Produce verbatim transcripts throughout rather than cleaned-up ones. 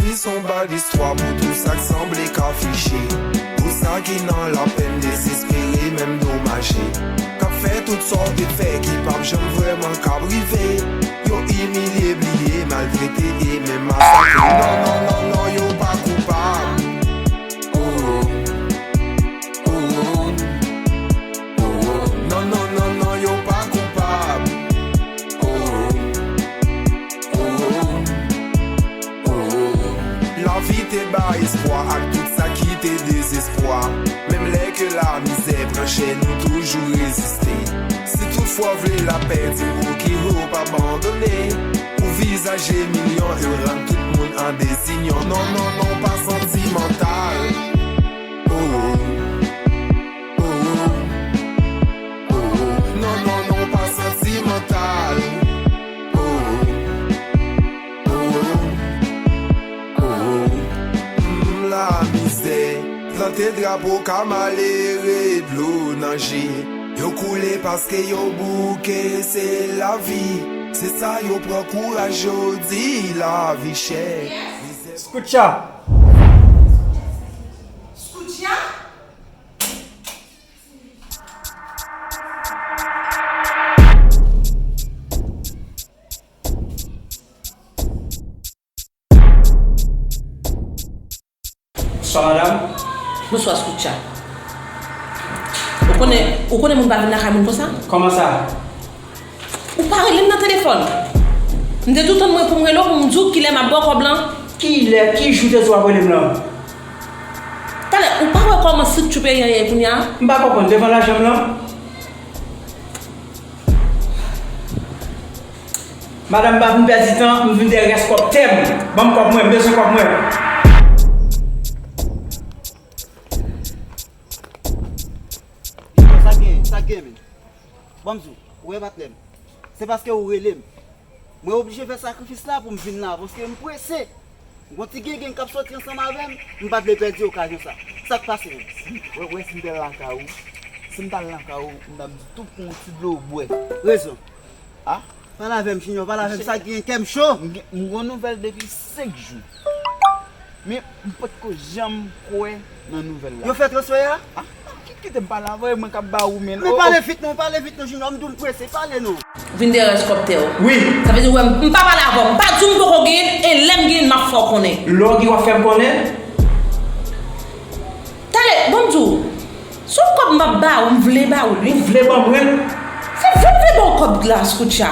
Li se yon bal istwa pou tout sa k sanble ka fiche. Pou sa ki nan lapenn, dezespere, menm domaje. K ap fè tout sa w te fè ki p ap janm vrèman kab rive. Yo imilye, bliye, maltrete e menm masakre. Non, non, non, non, yo pa koupab. Oh, oh, oh, oh, oh. Non, non, non, non, yo pa koupab. Oh, oh, oh, oh, oh. Lavi te bay espwa ak tout sa ki te dezespwa. Menm lè ke lamizè pran chè, nou toujou reziste. Si toutfwa w vle lapè, di m pou ki w p abandone. Pou vizaje milyon e rann tout moun an dezinyon. Non, non, non, pa santimantal. Oh, oh, oh, oh. Non, non, non, pa santimantal. Oh, oh, oh, oh. Mm, lamizè, plante drapo ka malere, dlo nan je. Yo koule paske yo bouke, se lavi. Se sa yo pran kouraj, yo di lavi chè. Mizè. Scoutcha. Scoutcha? Bonswa, madanm. Bonswa, Scoutcha. Ou konnen, ou konnen moun pa vin lakay moun konsa? Kòman sa? Ou pa rele m nan telefòn. M te tou tann mwen pou m rele w pou m di w kilè m ap ba w kòb lan. Kilè, ki jou te di w ap rele m lan? Talè, ou pa wè kòman strikti peyi an ye kounye a? M pa konprann, devan lajan m lan? Madanm, m pa vin pèdi tan, m vin dèyè rès kòb tè m. Ban m kòb mwen, m bezwen kòb mwen. Sa gen, sa gen, men. Ban m di w, ou wè patnè m. Se paske ou rele m. Mwen oblije fè sakrifis la pou m vin la, paske m prese. M gon ti gengen k ap soti ansanm avè m, m pa t vle pèdi okazyon sa. Sa k pase menm? Wè, wè, si m t al lakay ou, si m t al lakay ou, m t ap di tout pran yon ti dlo bwè. Rezon. Ah? Pale avè m, Junior, pale avè m, sa k gen, kè m cho. M gen, m gon nouvèl depi senk jou. Men, m potko janm kwè nan nouvèl la. Yo fè transfè a? Ah, ki, kite m pale avè w, mwen k ap ba ou, men. Men pale vit non, pale vit non, Junior, m di w m prese, pale non. Vin dèyè rès kòb tè w. Wi. Sa vle di, wè, m pa pale avè w. M pa di w m poko genyen l, e lè m genyen l, m ap fè w konnen. Lè w gen, w ap fè m konnen. Talè, ban m di w, se yon kòb m ap ba ou, m vle ba ou l, wi. Ou vle ban mwen l? Se vre m vle ba w kòb la, Scoutcha.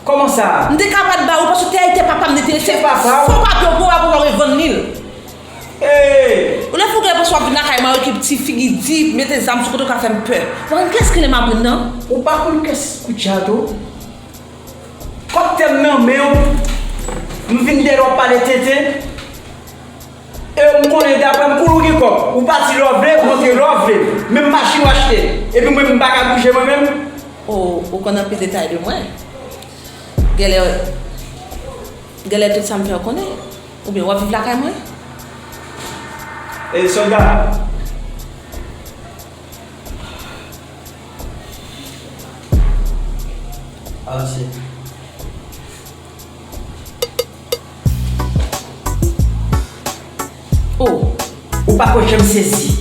Kòman sa? M te ka pa t ba ou l, paske tè a se tè papa m, m te, se, se papa w. Fò w pa pè, w pa pè revann li l. Hey! Ou lè fou gade panse w ap vin lakay mwen avèk yon ti figi di, mete zam sou kote w ka fè m pè. Ou konn kiyès ki rele m aprann nan? Ou pa konn kiyès Scoutcha tou? Kòb tè m nan men w, m vin dèyè w ap pale tenten. E m konnen daprè m, kou w gen kòb, ou pati lè w vle, ou rantre lè w vle. Menm machin w achte. Epi mwen menm m pa ka bouje mwen menm. O, ou konn anpil detay de mwen. Genlè, genlè tout sa m fè w konnen. Oubyen w ap viv lakay mwen? E sòlda. Avanse. Oh, ou pa kwè ke m sezi?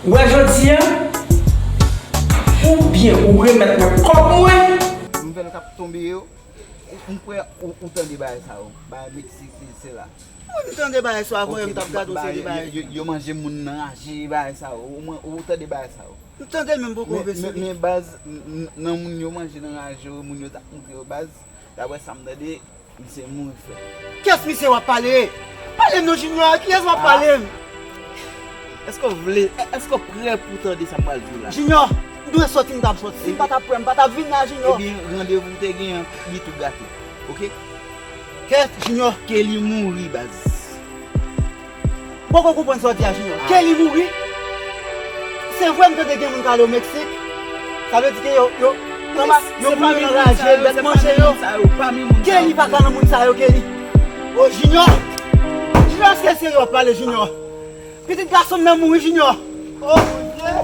Ou wè jodi a, oubyen ou remèt mwen kòb mwen. Nouvèl k ap tonbe yo, ou, m kwè ou, ou tande bagay sa yo, bagay Meksik, sesi, sela. Wi, m tande bagay sa yo, avan yè m t ap gade yon seri de bagay. Yo, yo, yo manje moun nan raje, bagay sa yo. Ou, ou tande bagay sa yo? M tande l, men m poko vle sezi. Men, men baz, n-, n-, nan moun yo manje nan raje yo, moun yo t ap mouri yo, baz, daprè sa m tande, misye mouri, frè. Kiyès misye w ap pale? Pale m non, Junior, kiyès w ap pale m? Èske w vle, èske w prè pou tande sa m pral di w la? Junior, m dwe soti, m t ap soti. Si m pa t ap prè, m pa t ap vin la, Junior. Ebyen, randevou w te genyen an, li tou gate. Oke? Kèt, Junior. Kelly mouri, baz. Poko konprann sa w di a, Junior. Kelly mouri? Se vre, m tande gen moun k ale o Meksik. Sa vle di ke yo, yo, yo mouri nan raje, bèt manje yo. Kelly pa ka nan moun sa yo, Kelly. Oh, Junior! Junior, èske serye w ap pale, Junior? Pitit gason m nan mouri, Junior. Oh, Bondye.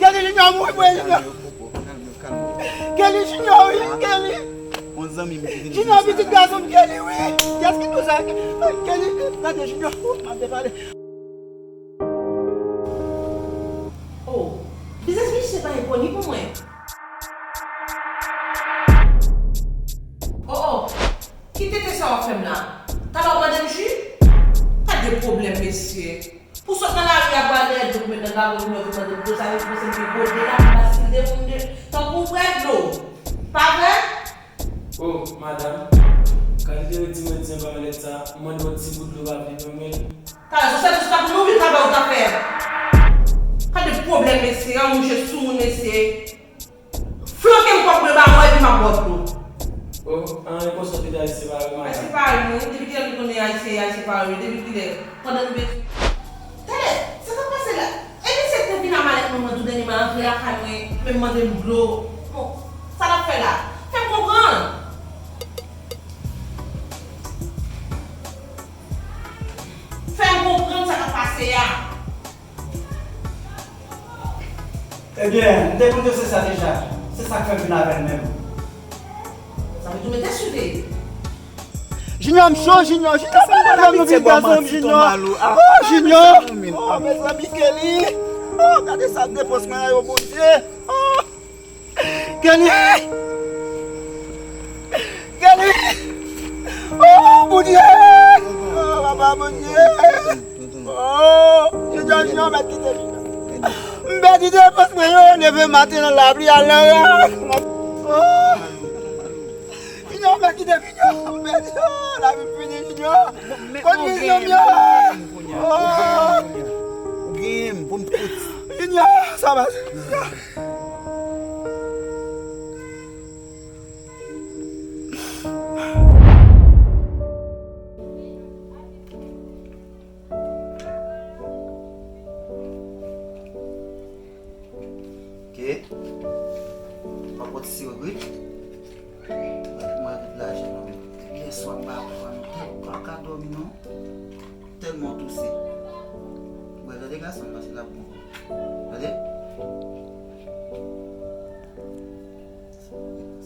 Kelly Junior mouri, mouri, Junior. Kelly Junior, wi, Kelly. Yon zanmi m ki vin di m sa. Junior, pitit gason m, Kelly, wi. Kiyès ki di w sa? Kelly, gade Junior, m ap depale. Oh, biznis misye pa enponi pou mwen. Oh, oh, ki tete sa w ap fè m la? Talè w mande m ji? Pa de pwoblèm, mesye. Pou sot nan lari a, pral dèyè dlo pou met nan gabo, pou mwen pou mande dlo, sa vle di pou se m ki gode la, pou baskil de moun de, tankou w bwè dlo. Pa vre? Oh, madanm, kalite redi mwen di anba malèt sa, m mande w ti gout dlo pa vle ban mwen l. Talè, se sèvis la pou nou vin travay ou ta fè. Gade pwoblèm mesye, an mouche sou moun mesye. Flanke m kòb mwen ba mwen epi m ap ba w dlo. Oh, an, e konsa w te di Ayisyen pa renmen madanm. Ayisyen pa renmen, wi. Depi kilè nou konnen Ayisyen, Ayisyen pa renmen? Depi kilè? Pandan nou bezwen. Talè, sa k ap pase la? E misye te vin a malèt mwen, mwen tou dènyèman antre lakay mwen, men mande m dlo. Bon, sa l ap fè la? Fè m konprann. Fè m konprann sa k ap pase a. Ebyen, m te konn ke se sa deja. Se sa k fè m vin avè l menm. Sa vle di w mete siveye. Junior, m cho, Junior, Junior, m pa nan pitit gason m, Junior. Oh, Junior. Oh, mezanmi, Kelly. Oh, gade sa depans mwen yo, Bondye. Oh. Kenny! Kenny! Oh, Bondye! Oh, papa Bondye! Oh, Junior, Junior, mèt kite m. M pèdi depans mwen yo, leve maten nan lapli al nan ras. Oh! Junior, mèt kite m, Junior, m pèdi. Oh, lavi m fini, Junior. Kot vizyon m yo? Oh! Ou genyen m pou m tout. Junior, sa pase? Ok. Pa pot sirop, wi. Mwen ret la, jèn. Yè swa, m pa, m pa ka dòmi, non. Tèlman touse. Mwen tande gason m pase la pou mwen. Tande?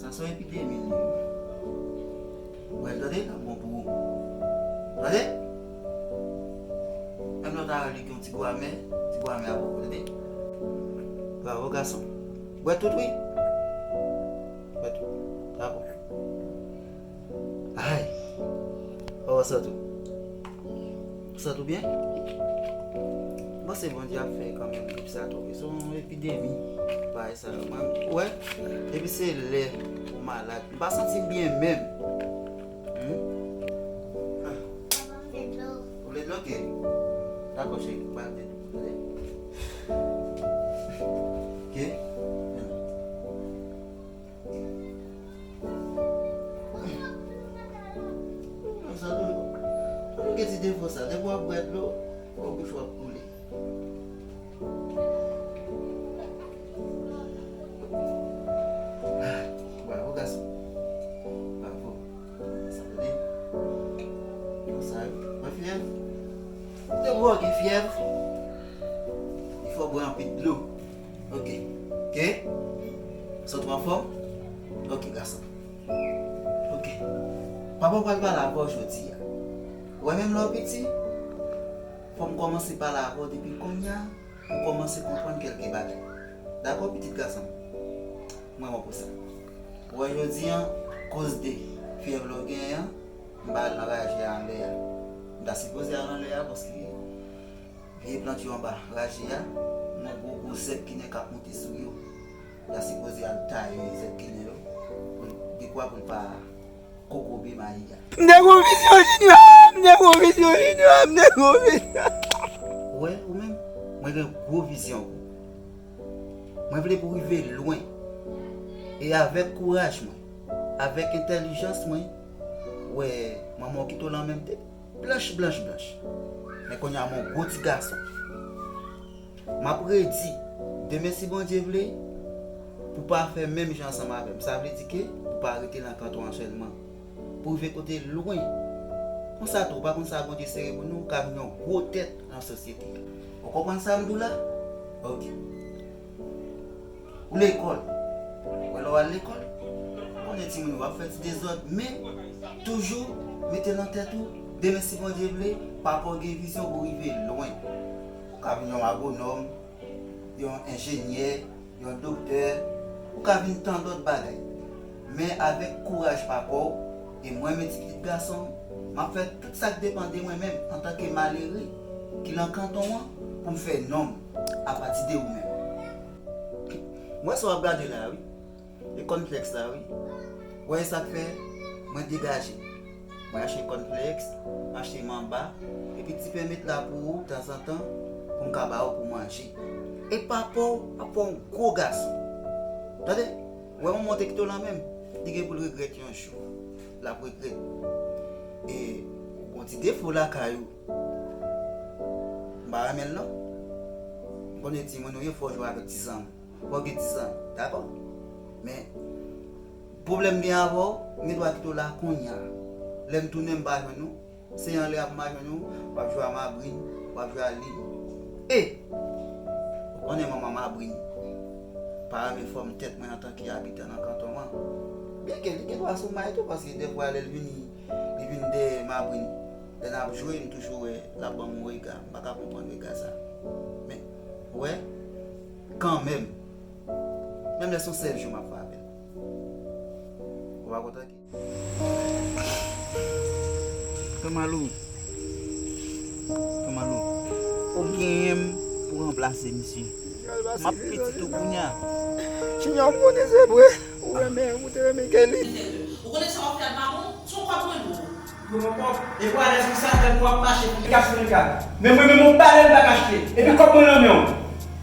Sa se yon epidemi li ye. Bwè l, tande, l ap bon pou ou. Tande? Menm lè w ta wè li gen yon ti gou amè, ti gou amè a poko, tande? Bravo, gason. Bwè tout, wi. Bwè tout. Dakò. Ay. Kòman w santi w? Ou santi w byen? M panse Bondye ap fè kanmenm grip sa tonbe. Se yon epidemi. Bagay sa yo. Mwen, ou wè? Depi se lè ou malad. M pa santi m byen menm. Hmm? Ah. Ou vle dlo? Ok. Dakò, cheri. Ba m de dlo. Ok? Sa tou, sa tou gen ti defo sa. Depi w ap bwè dlo, fò bouch ou ap koule. Bravo, gason. Bravo. Sa tande? Konsa, mwen fyèv. Depi w gen fyèv, il fò bwè anpil dlo. Ok. Ok? Sa w twò anfòm? Ok, gason. Ok. Papa w pral pale avè w jodi a. Ou wè menm lè w piti, fò m kòmanse pale avè w depi kounye a, pou w kòmanse konprann kèlke bagay. Dakò, pitit gason m? Mwen wè pou sa. Ou wè jodi a, koz de fyèv lè w genyen an, m pa al nan raje a anlè a. M ta sipoze al anlè a paske vye plant yo anba raje a, yon gwo gwo zèb ginen k ap monte sou yo. M ta sipoze al taye zèb ginen yo, pou l dekwa pou l pa kokobe mayi a. M te gon vizyon, Junior, m te gon vizyon, Junior, m te gon vizyon. Ou wè, ou menm, mwen gen gwo vizyon pou ou. Mwen vle pou w rive lwen. E avèk kouraj mwen, avèk entèlijans mwen, ou wè, manman w kite w lan men m te blanch, blanch, blanch. Men kounye a, m on gwo ti gason. M ap redi, demen si Bondye vle, pou w pa fè menm jan ansanm avè m. Sa vle di ke pou w pa rete lan kanton an sèlman. Pou w rive kote lwen. Konsa tou, ou pa konn sa Bondye sere pou nou, ou ka vin yon gwo tèt nan sosyete a. Ou konprann sa m di w la? Ok. Ou lekòl. Ou wè lè w al lekòl, ou Tande timoun, w ap fè ti dezòd, men toujou mete nan tèt ou, demen si Bondye vle, papa w gen vizyon pou rive lwen. Ou ka vin yon agwonòm, yon enjenyè, yon doktè, ou ka vin tan lòt bagay. Men avèk kouraj papa w, e mwen menm ti pitit gason m, m ap fè tout sa k depann de mwen menm antanke malere ki nan kanton an pou m fè non m apati de ou menm. Mwen sa w ap gade la wi. E kònplèks la wi. Ou wè sa k fè mwen degaje. Mwen achte kònplèks, m achte manba, epi ti pèmèt la pou ou tanzantan pou m ka ba ou pou manje. E papa w ap fè yon gwo gason. Tande, ou wè manman w te kite w la menm, li gen pou l regrèt yon jou. L ap regrèt. E ou gon ti defo lakay ou. M pa renmen l non. M konnen timoun ou ye, fò w jwe avèk ti zanmi. Fò w gen dizan, dakò? Men, pwoblèm m gen avè w, m gen dwa kite w la kounye a. Lè m tounen, m pa jwenn ou, se anlè a pou m a jwenn ou, w ap jwe a Mabrin, w ap jwe a Lin. E, ou konnen manman Mabrin pa renmen fòm tèt mwen antanke abitan nan kanton an. Byenke li gen dwa sou may tou, paske dèfwa lè l vini, li vin dèyè Mabrin. Lè n ap jwe, m toujou wè l ap ban m yon rega. M pa ka konprann rega sa. Men, ou wè, kanmenm, menm lè se yon sèl jou m ap fè avè l. Ou pa kontan ki? Kanmalou. Kanmalou. Ou genyen m pou ranplase misye. M ap pitit ou kounye a. Junior, m konnen se vre. Ou renmen, ou te renmen Kelly. Ou konnen sa w ap fè a pa bon? Se yon kòb mwen dwe w. Pou yon kòb, e pou alèz konsa, tèt ou ap mache pou li. Kache pou li ka. Men mwen menm, yon balèn m pa ka achte. Epi kòb mwen nan men w.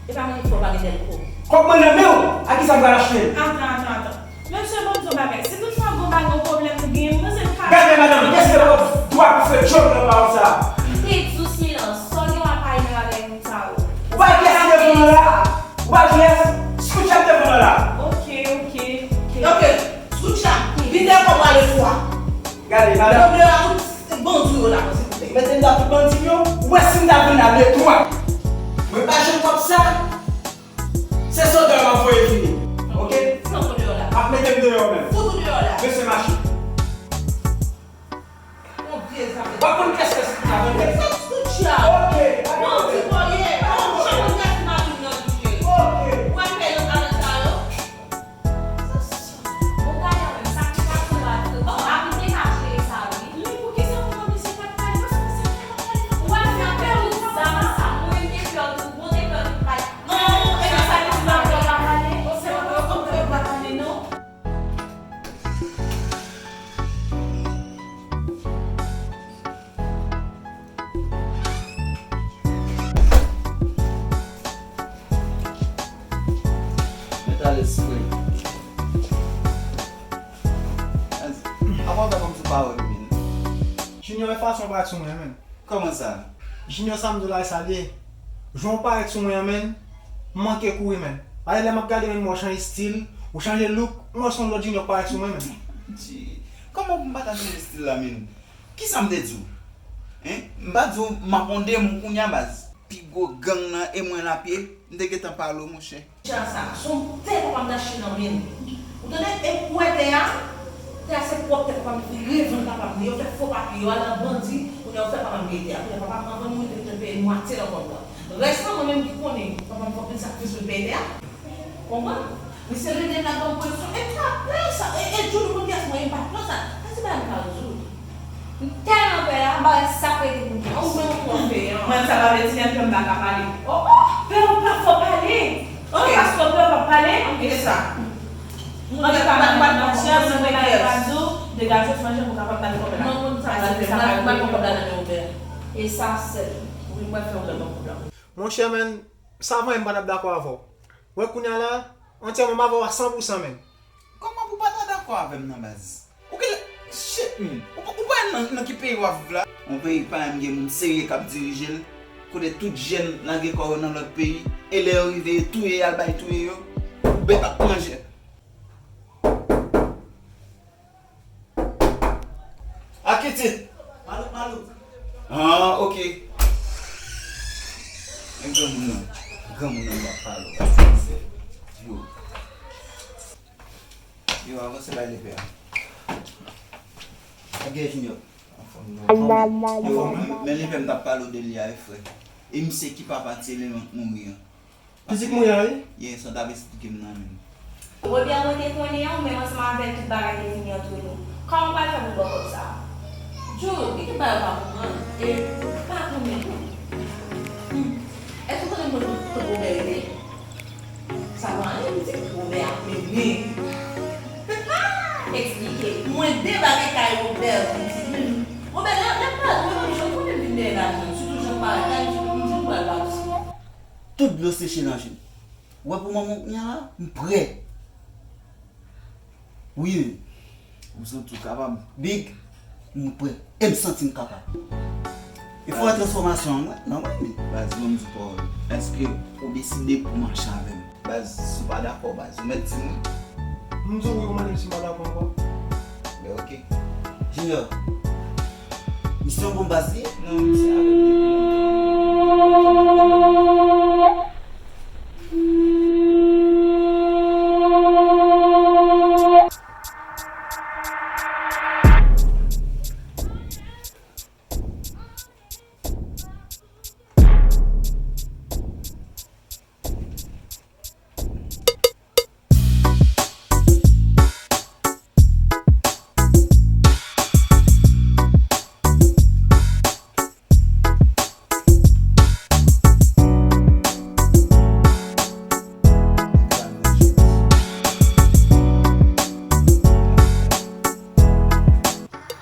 E pa mwen ki fè w pa gen tèt kò. Kòb mwen nan men w, a kisa m pral achte l? Atan, atan, atan. Mesye, ban m di w yon bagay. Si toutfwa gon bagay, yon pwoblèm ou genyen, m panse m ka. Gade, madanm, kiyès ki gen dwa pou fè djòl nan pawòl sa a? M te di w silans. Sa w gen w ap pale nan bagay moun sa yo? Ou pa wè kiyès ki devan nan la? Ou pa wè kiyès? Scout ap devan nan la. Ok, ok, ok. Ok, Scoutcha, vin dèyè kò pale sou a. Gade, madanm. Nan deyò a, tout bandi yo la, silvouplè. Mete m nan tout bandi yo. Ou wè si m ta vin la, le twa. Mwen pa jwenn kòb sa. Se sòlda yo m ap voye vini. Ok? Fout ou deyò la. Ap mete m deyò menm. Fout ou deyò la. Mesye mache. Yon vye zafè. W ap konn kiyès ki Scoutcha, tande? Se Scoutcha. Ok, pa gen pwoblèm. Bandi kò ye. Ou pa janm konn kiyès ki Mabrin nan vije. Ok. Ou wè pè yo avèk sa yo? Bon, gade menm, sa ki pase la, oh, Mabrin te ka jere sa, wi. Men poukisa manman misye pa t pale? Paske misye pa t pale nan. Ou wè, se pè ou zam sa, mwen menm te pè tou, bon, te pè tou pale. Non, e nan sa li di, pa pale, pa pale. Se pa, pa pale, non. Mèt alèz frè. Apa w fè kòmsi w pa wè m vini? Junior, e fason w parèt sou mwen an, menn. Kòman sa? Junior, sa m di w la, e sa l ye. Jan w parèt sou mwen an, menn, m manke kouri, menn. Paske lè m ap gade, menn, m wè w chanje stil, ou chanje look, m wè se yon lòt Junior k parèt sou mwen, menn. Ti, kòman pou m pa ta chanje stil la, menn? Kisa m te di w? Hein? M pa di w m ap yon demon kounye a, baz. Pi gwo gang nan e mwen l ap ye. M te gentan pale w, monchè. Tè a sa, se yon tè papa m t achte nan men l. Ou tande? E pou wè tè a, tè a se pwòp tè papa m ki revann papa m li. Yo fè fo papye, yo al nan bandi, kounye a yo fè papa m peye tè a. Kounye a papa m anvan l mouri, li te gentan peye mwatye nan kòb la. Rès lan, mwen menm ki konnen, papa m fè anpil sakrifis pou l peye tè a. Konprann? Misye rele m, l ap ban m presyon. E m t ap pè sa. E, e Julie, ou konn kiyès mwen ye, m pa t pran sa. Sa se bagay m pa rezoud. M tèlman pè a, m pa wè sa k rete pou m fè. Ou menm ou twò pè an. Mwen, sa pa vle di nèg pè m pa ka pale. Oh, oh, pè ou pa fò pale. Ok. Paske pè ou pa pale. Ok, sa. Mwen pa, pa, pa, pa, monchè, si mwen pa di w, degaje w, chanje pou w kapab pale kòb la. Mwen konn sa pase, m pa, m pa pran kòb la nan men ou pè. E sa sèl. Wi, mwen fè w pè mwen kòb la. Monchè, menn, sa vanyan m pa t ap dakò avè w. Wè kounye a la, antyèman m avè w a san pou san, menn. Kòman pou w pa ta dakò avè m nan, baz? Ou genlè, shit, man. Ou, ou pa wè nan, nan ki peyi w ap viv la? Yon peyi ki pa menm gen moun serye k ap dirije l, kote tout jèn lage kò yo nan lòt peyi, e lè yo rive, yo touye, y al bay touye yo, bèt ap manje. Ak ki tit? Malouk, malouk. Ah, ok. Men granmoun nan. Granmoun nan m ap pale w. Yo. Yo, Avanse bay lepè a. Ebyen, Junior. Anfòm non. Yo, men lepè m t ap pale w de li a, wi, frè. E misye ki papa ti eleman k mouri an. Pitit mwen an, wi. Yes, sa w t ap esplike m nan menm. Rebèl mwen te konnen an, ou menm ansanm avè l tout bagay te fini ant nou. Kòman w pral fè pou w ba w kòb sa a? Jude, gen kèk bagay ou pa konprann. E pa konnen tou. Hmm. Èske w konnen mwen kote Robè rete? Sa pa anyen pitit, Robè ap mennen. Eksplike. Mwen debake kay Robè pitit. Robè, lè, lè pa, mwen menm jan konnen vin dèyè lajan, sitou jan parèt la, m di m pral ba w sa. Tout dlo seche nan je m. Ou wè pou manman w kounye a la, m prè. Wi, menm. Ou santi w kapab? Big, m prè. E m santi m kapab. E fò wè transfòmasyon an, mwen, nan mwen, men. Baz, ban m di w pawòl. Èske ou deside pou w mache avè m? Baz, si w pa dakò, baz, ou mèt di m wi. M di w wi, ou mande m si m pa dakò ankò. Ben, oke. Junior, misye yon bon baz li ye? Non, misye avè m depi lontan.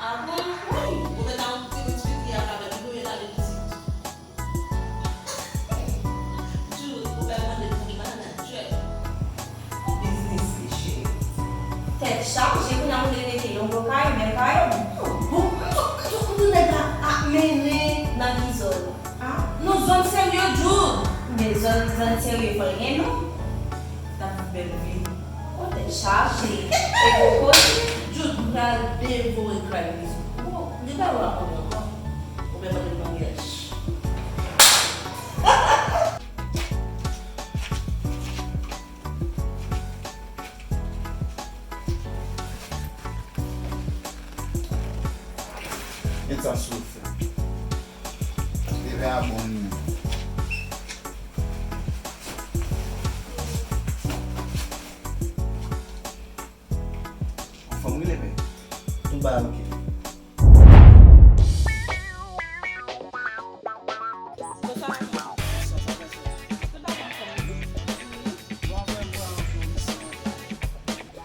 Ah bon? Wi, ou mèt a yon ti retwit li ak avè m, ou mèt ale pitit. Jude, ou bèl mande pou manadjè. Yon biznis li, cheri. Tèt chaje, kounye a ou vle mete yon gwo kay, bèl kay. Bon, m tou, m tou, m tou nèg la ap mennen nan ki zòn? Ah, nan zòn serye, Jude. Men zòn, zòn serye, fò l gen non. N ap viv bèl vi. Kote chaje. E boko. Jude, m pral devore kay li. Bon, li pa wè ankò. Ou menm mande maryaj. Gade sa sou fè. Bebe a bon li menm. Anfòm wi, Lepè. Tout bagay oke.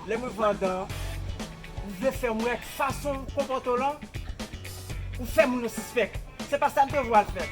Lè mwen vandan, ou vle fè m wè fason w konpòte w lan, ou fè moun yo sispèk. Se pa sa m te vle w al fè.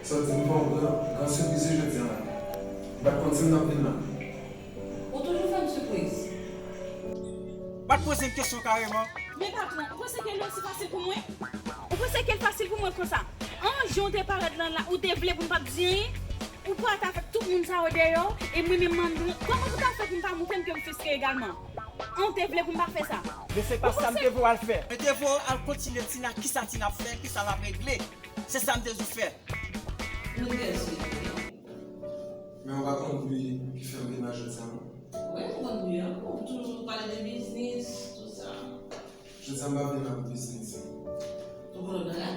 Sa w di m fè w gran, gran sipriz wi jodi a la. M pa t konn si m t ap vin la. Ou toujou fè m sipriz. Pa t poze m kesyon kareman. Men patwon, ou panse ke li osi fasil pou mwen? Ou panse ke l fasil pou mwen konsa? An, jan w te parèt lan la, ou te vle pou m p ap di anyen? Ou prale avèk tout moun sa yo deyò, e mwen menm m ann, kòman pou ta fè pou m pa montre m ke m friske egalman? An, ou te vle pou m pa fè sa? Men se pa sa m te voye w al fè. Mwen te voye w al kontinye Tina, kisa Tina ap fè, kisa l ap regle. Se sa m te di w fè. Nou trè sweet wi. Men ou pa konn bri ki fè m vin la jodi a non. Wi, m konn bri an. Ou toujou pale de biznis, tout sa. Jodi a m pa vin la pou biznis. Ou konn lòt bagay?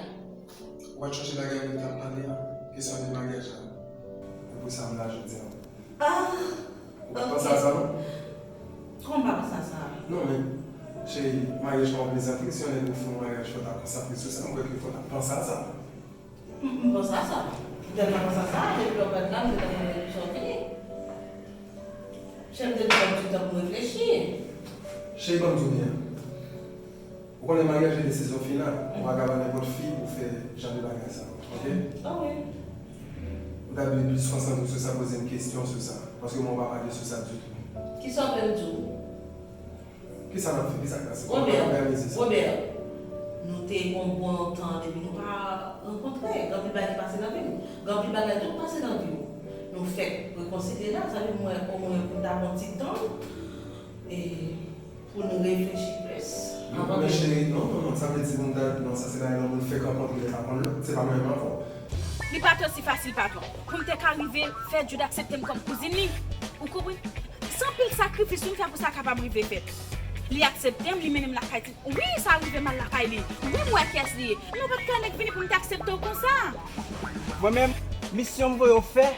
Ou pa t chonje bagay nou t ap pale a? Kesyon de maryaj la. E pou sa m la jodi a. Ah! Ou pa t panse a sa non? Kòman m pa panse a sa? Non men, cheri, maryaj pa yon plezantri, si yon nèg ofri w yon maryaj fò w ta konsakre sou sa, m kwè ke fò w ta panse a sa. M, m panse a sa. M tèlman panse a sa, depi lè w pa t la, m te tande sa w fini. Cheri, m te di w m di w tan pou m reflechi. Cheri, ban m di w byen. Ou konnen maryaj se desizyon final. Ou pa ka pran nenpòt fi pou fè jan de bagay sa. Oke? Ah wi. Ou ta dwe plis konsantre w sou sa, poze m kesyon sou sa. Paske mwen ou pa pale sou sa ditou. Kisa w vle m di w? Kisa n ap fè? Kisa k pase? Kòman n ap òganize sa? Robert, nou te gon bon tan depi nou pa rankontre. Gen anpil bagay ki pase nan vi nou. Gen anpil bagay tou k pase nan vi nou. Nou fèk rekonsilye la, sa vle di mwen omwen pou n ta pran ti tan e pou n reflechi plis. Non, men cheri, non, non, non, sa vle di pou n ta, non, sa se bagay nan moun fèk rankontre lè pa konn lòt, se pa menm ankò. Li pa t osi fasil, patwon, pou m te ka rive fè Jude aksepte m kòm kouzin li. Ou konprann? Se anpil sakrifis wi m fè pou sa kapab rive fèt. Li aksepte m, li mennen m lakay ti. Wi, sa rive m al lakay li. Wi, m wè kiyès li ye. Men w pa t ka nèk vini pou m te aksepte w konsa. Mwen menm, misyon m voye w fè,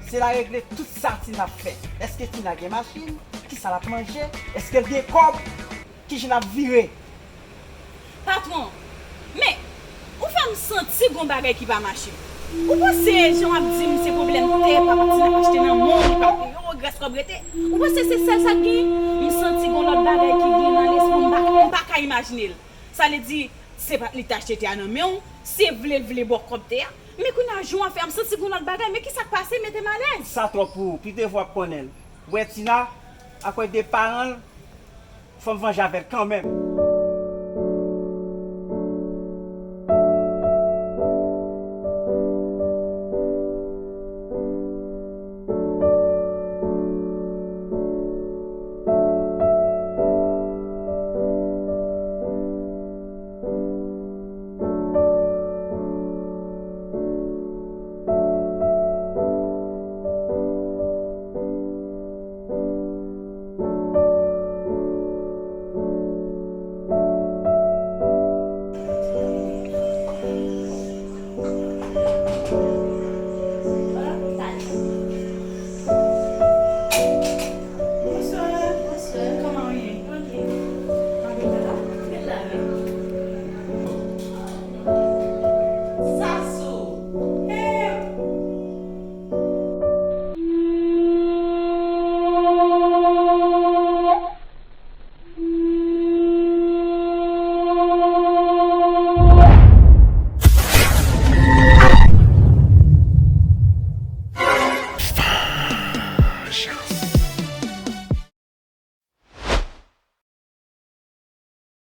se la regle tout sa Tina ap fè. Èske Tina gen machin? Kisa l ap manje? Èske l gen kòb? Kijan l ap vire? Patwon, men, ou fè m santi gon bagay ki pa mache. Ou panse jan w ap di m se pwoblèm tè papa Tina achte nan men w, li pa peye w, grès kòb rete? Ou panse se sèl sa k genyen? M santi gon lòt bagay ki genyen nan lespri m, m pa, m pa ka imajine l. Sa vle di, se pa t li t achte tè a nan men w, se vle l vle ba w kòb tè a. Men kounye a, jan w ap fè a, m santi gon lòt bagay. Men kisa k pase? Mete m alèz. Sa twòp pou ou, kite vwa ap konnen l. Wè Tina, akwè de paran l, fò m vanje avè l kanmenm.